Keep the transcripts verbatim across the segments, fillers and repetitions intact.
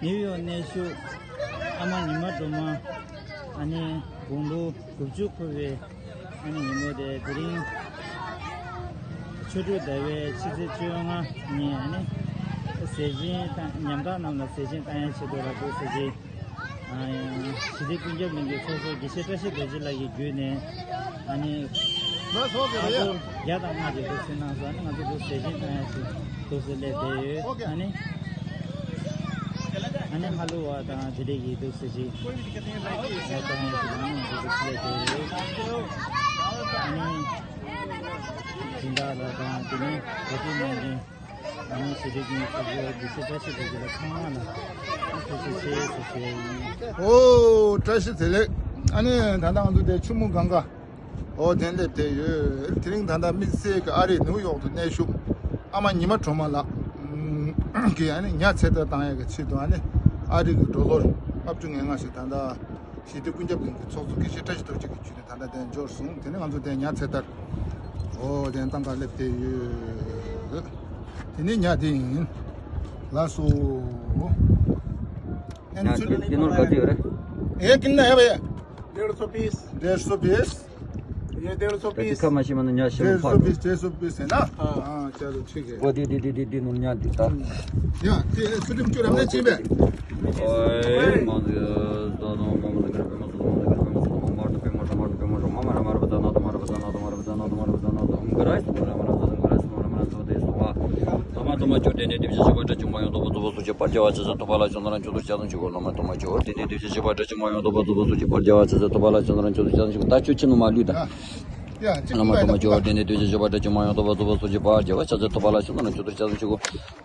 ནིའུ་ཡོག་གནས་བཞུགས་ཨ་མ་ཉི་མ་སྒྲོལ་མ། ཨ་ནི་དགུང་ལོ་དགུ་བཅུ་འཁོར་བའི་ཨ་ནི་ཉིན་མོ་དེ། དེ་རིང་ཆོ་འཕྲུལ་ཟླ་བའི་ཕྱི་ཚེས་བཅོ་ལྔ་ཉིན། ཨ་ནི་ཟས་སྦྱིན་བཏང་། ཉམ་ཐག་རྣམས་ལ་ཟས་སྦྱིན་བཏང་ཡས་ཆེད་དུ་ལ་འདུག་ཟེར་གྱི། ཨ། ཞི་བདེ་ཀུན་ཁྱབ་གླིང་གི་ཚོགས་གཙོ་དགེ་བཤེས་བཀྲ་ཤིས་རྡོ་རྗེ་ལགས་ཀྱི་བརྒྱུད་ནས། ཨ་ནི་ལྷག་པར་བརྒྱ་དང་ལྔ་དེ་འདུག་སེ་གནང་སོང་། ཨ་ནི་ང་ཚོ་འདུག་ཟས་སྦྱིན་བཏང་ཡས་ཆེད་འདུག་སེ་སླེབས་བསྡད་ཡོད། ཨ་ནི། ཨ་ནི་ཧ་ལུ་བ་དང་དེ་འདྲ་ཡི་འདུག་སེ་ཅིག་ཨ་དང་དེ་རང་འདུག་སེ་སླེབས་བསྡད་ཡོད། ཨ་ནི་སྦྱིན་བདག་ལགས་དང་དེ་ནས་གོ་སྒྲིག་གནང་མཁན། ཨ་ནི་ཞི་བདེ་ཀུན་ཁྱབ་གླིང་གི་དགེ་བཤེས་བཀྲ་ཤིས་རྡོ་རྗེ་ལགས་ཚང་མ་ལ་ཐུགས་རྗེ་ཆེ་ཞེས་ཞུ་ཡ་ཡིན། ཨོ། བཀྲ་ཤིས་བདེ་ལེགས། ཨ་ནི་ད་ལྟ་ང་ཚོ་དེ་ཆུ་མོ་གངྒཱ། ཨོ། དེ་སླེབས་བསྡད་ཡོད། དེ་རིང་ད་ལྟ་དམིགས་བསལ་གྱི་ཨ་རིའི་ནིའུ་ཡོག་ཏུ་གནས་བཞུགས་ཨ་མ་ཉི་མ་སྒྲོལ་མ་ལགས་ཀྱི་ཨ་ནི་ཉ་ཚོད་ལྟ་བཏང་ཡག་གི་ཆེད་དུ། ཨ་ནི་ཨ་རི་གི་ཌོ་ལར་ལྔ་བཅུ་ང་ལྔ་ཞིག་ད་ལྟ་ཞི་བདེ་ཀུན་ཁྱབ་གླིང་གི་ཚོགས་གཙོ་དགེ་བཤེས་བཀྲ་ཤིས་རྡོ་རྗེ་གི་བརྒྱུད་ནས་ད་ལྟ་དེ་འབྱོར་སོང་། དེ་ནས་ང་ཚོ་དེ་ཉ་ཚོད་ལྟར། ཨོ། དེ་ནས་ཏང་ཁ་སླེབས་བསྡད་ཡོད། དེ་ནས་ཉ་དེ་ཡིན། ལགས་སོ། ཉ་དེ་ནོར་ག་ཚོད་ཡོད་རེད། ཨེ། ཀིན་ན་ཧེ་བ་ཡ། डेढ़ सौ पीस। डेढ़ सौ पीस। ये डेढ़ सौ ད་དེ་पीस। ཁ་མ་ཤེས་མ་ན་ཉ་ཤེས་डेढ़ सौ पीस। डेढ़ सौ पीस है ना? हाँ। हाँ, चलो, ठीक है। वो दे दे दे दे दे नूर न्या दे ता। या, ये सुटिम चुरा हमने चीबे। ओए, मां दे, दा नो, मां दे, कर पे मत, मां दे, कर पे मत, मां दे, पे मत, मां दे, पे मत, मां मारा, मारा, बता ना, तुम्हारा बता ना, तुम्हारा बता ना, तुम्हारा बता ना, तुम कराइस, तुम्हारा, मारा, बता, तुम कराइस, तुम्हारा, मारा, तो दे, सुबह। तमा, तमा, जो देने, दिवस, सुबह, जो मायो, तो, तो, तो, जो पर, जो, जो, तो, बाला, चंद्रन, जो, जो, जो, जो, लमा, तमा, जो देने, दिवस, सुबह, जो मायो, तो, तो, तो, जो पर, जो, जो, तो, बाला, चंद्रन, जो, जो, जो, ता, चुचिन, मालू, दा। བླ་མ་དུ་མ་ཇོ་བོ་དེ་ནས་དུས་ཀྱི་བཞི་པ་དྲག་ཅིག་མ་ཡོང་དོ་བ་དུ་བ་སུ་ཅི་པར་རྒྱལ་བ་ཤ་ཚ་ཐུབ་པ་ལ་ཤི་ན་ན་ཆུ་དུར་ཤ་ཚ་ཆུ་གོ།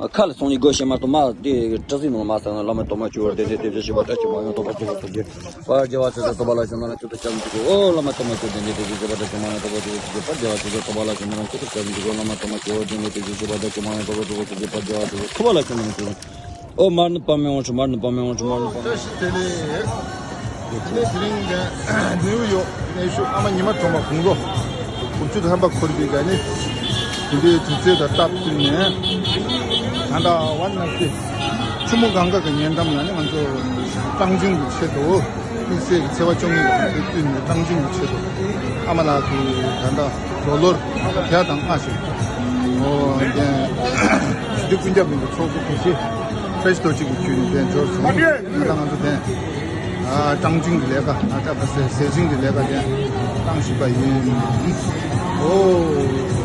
ཁ་ལ་སོང་ནི་སྒོ་ཤེས་མ་ཐུབ་མ་དེ་བཀྲ་ཤིས་ནོར་མ་ས་ན། བླ་མ་དུ་མ་ཇོ་བོ་དེ་ནས་དུས་ཀྱི་བཞི་པ་དྲག་ཅིག་མ་ཡོང་དོ་བ་དུ་བ་སུ་ཅི་པར་རྒྱལ་བ་ཤ་ཚ་ཐུབ་པ་ལ་ཤི་ན་ན་ཆུ་དུར་ཤ་ཚ་ཆུ་གོ། ཨོ། བླ་མ་དུ་མ་ཇོ་བོ་དེ་ནས་དུས་ཀྱི་བཞི་པ་དྲག་ཅིག་མ་ཡོང་དོ་བ་དུ་བ་སུ་ཅི་པར་རྒྱལ་བ་ཤ་ཚ་ཐུབ་པ་ལ་ཤི་ན་ན་ཆུ་དུར་ཤ་ཚ་ཆུ་གོ། བླ་མ་དུ་མ་ཇོ་བོ་དེ་ནས་དུས་ཀྱི་བཞི་པ་དྲག་ཅིག་མ་ཡོང་དོ་བ་དུ་བ་སུ་ཅི་པར་རྒྱལ་བ་ཤ་ཚ་ཐུབ་པ་ལ་ཤི་ན་ན་ཆུ་དུར། ཨོ། མར་ནི་པ་མེ་ཝང་ཆུ། མར་ནི་པ་མེ་ཝང་ཆུ། མར་ནི་པ་མེ། བཀྲ་ཤིས་བདེ་ལེགས། དེ་ནས་དེ་རིང་འདི་ནིའུ་ཡོག་གནས་བཞུགས་ཨ་མ་ཉི་མ་སྒྲོལ་མ་དགུང་ལོ་དགུ་བཅུ་ཐམ་པ་འཁོར་བའི་ག་ནི་དེ་འདྲའི་དུས་ཚོད་དང་སྟབས་བསྟུན་ནས། ད་ལྟ་ཝན་ནང་སི་ཆུ་མོ་གངྒཱ་གི་ཉེ་འགྲམ་ལ་ནི་ང་ཚོ་གཏམ་རྒྱུད་ཀྱི་ཆེད་དུ། དམིགས་བསལ་གྱི་ཚེས་པ་བཅོ་ལྔའི་གི་དུས་ནས་གཏམ་རྒྱུད་ཀྱི་ཆེད་དུ་ཨ་མ་ལགས་ཀྱིས་ད་ལྟ་ཌོ་ལར་བརྒྱ་དང་ལྔ་ཞིག་ཨོ། དེ་འདི་ཀུན་ཁྱབ་གླིང་གི་ཚོགས་གཙོ་དགེ་བཤེས་བཀྲ་ཤིས་རྡོ་རྗེ་གི་བརྒྱུད་ནས་དེ་འབྱོར་སོང་། ད་ལྟ་ང་ཚོ་དེ་ཨ་གཏམ་རྒྱུད་ཀྱི་ལས་ཀ། ཨ་ད་ཟས་སྦྱིན་གྱི་ལས་ཀ་དེ་བཏང་བཞིན་པ་ཡིན། ཨོ།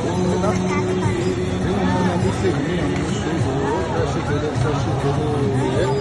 དེ་ནས་དམིགས་བསལ་གྱི་མི་ཡང་མི་ཞིག་བཀྲ་ཤིས་བདེ་ལེགས། བཀྲ་ཤིས་བདེ་ལེགས།